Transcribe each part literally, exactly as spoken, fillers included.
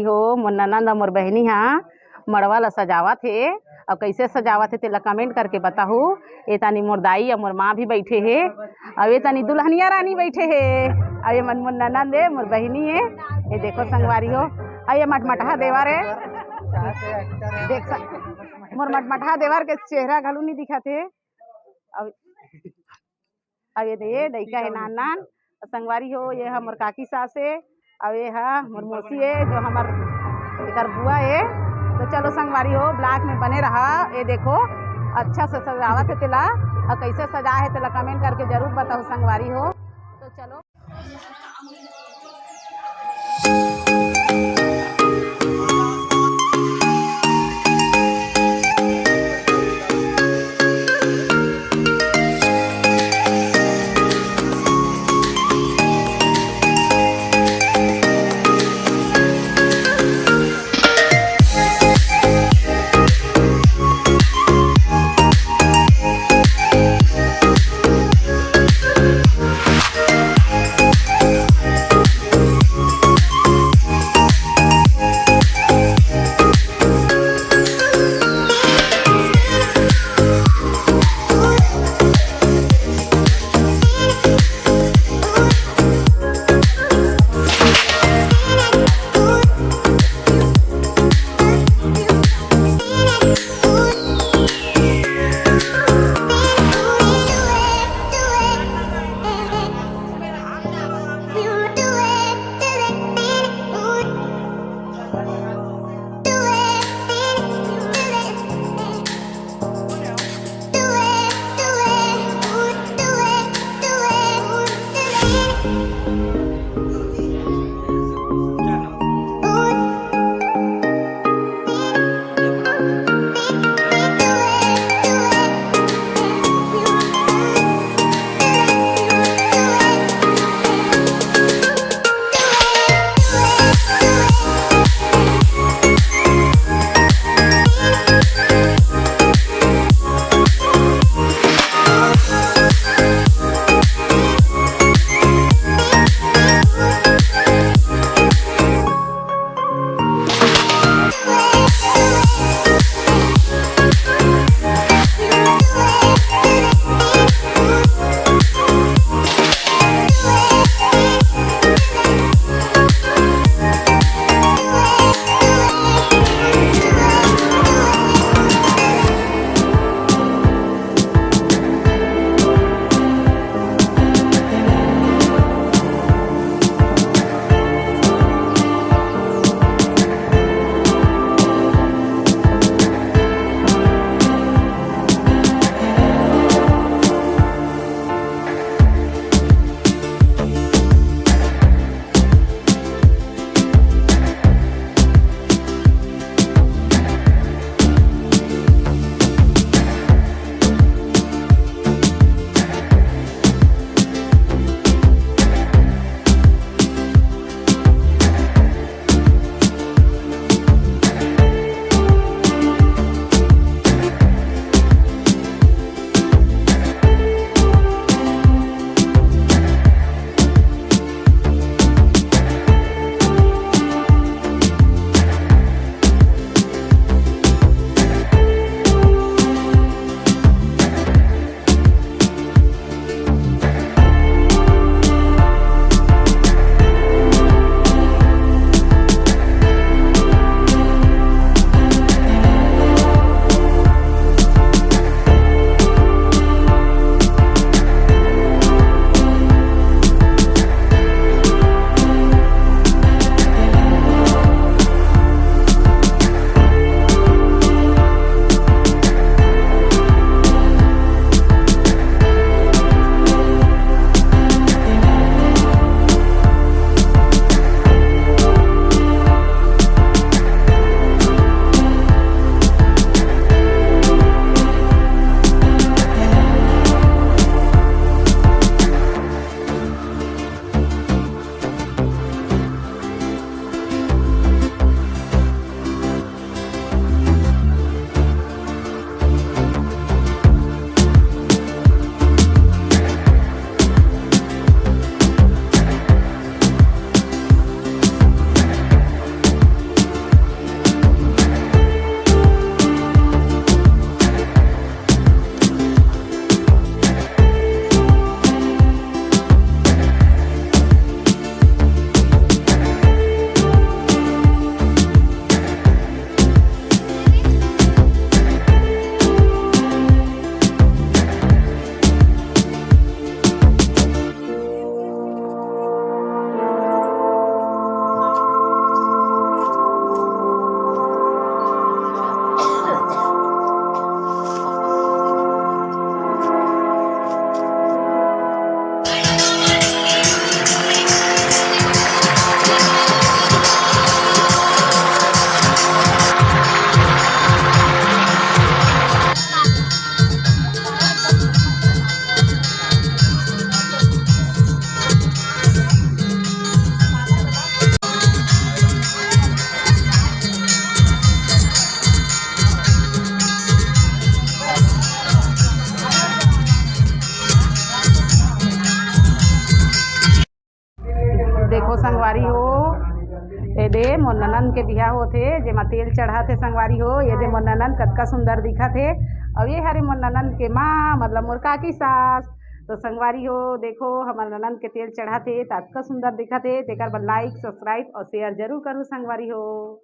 हो, मोर ननंद अउ मोर बहिनी हा मड़वा ला सजावत हे। अउ कइसे सजावत हे, तेला comment करके बताहू। ए तनी मोर दाई अउ मोर माँ भी बइठे हे। अउ ए तनी दुल्हनिया रानी बइठे हे। अउ ए मन मोर ननंद ए, मोर बहिनी ए। ए देखो संगवारी हो, अउ ए मटमटहा देवर ए। देख सक-, मोर मटमटहा देवर के चेहरा घलो नइ दिखत हे। अउ अउ ए दे, ये लइका हे नान नान। अउ संगवारी हो, ये हमर काकी सास हे, अउ ये हा मोर मौसी हे, जो हमर एकर बुआ हे। तो चलो संगवारी हो, vlog में बने रहा। ये देखो, अच्छा से सजावत हे तेला, अउ कइसे सजा हे तेला comment करके जरूर बताओ संगवारी हो। तो चलो। मोर ननंद के बिहाव होथे, जेमा तेल चढ़ाथे संगवारी हो। ये दे मोर ननंद कतका सुंदर दिखत हे। अउ ये हरे मोर ननंद के माँ, मतलब मोर काकी सास। तो संगवारी हो, देखो, हमर ननंद के तेल चढ़ाथे, त अतका सुंदर दिखत हे। तेकर बर like, subscribe अउ share जरूर करू संगवारी हो।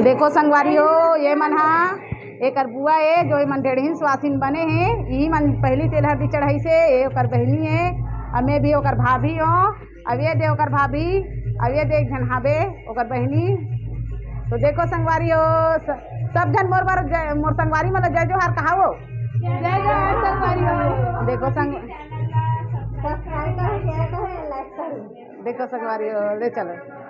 देखो संगवारी हो, ये मन हा, एकर बुआ ए, जो ये मन डेढ़हिन सुवासिन बने हे। इही मन पहली तेल हरदी चढ़ाइसे। ये ओकर बहिनी ए, अउ मैं भी ओकर भाभी हो। अब ये दे ओकर भाभी, अब ये दे एक झन हाबे ओकर बहिनी। तो देखो संगवारी हो, स-, सब झन मोर बर जय, मोर संगवारी मन ला जय जोहार कहावो। जय जोहार संगवारी हो। देखो संग-, देखो संगवारी हो, ले चलो।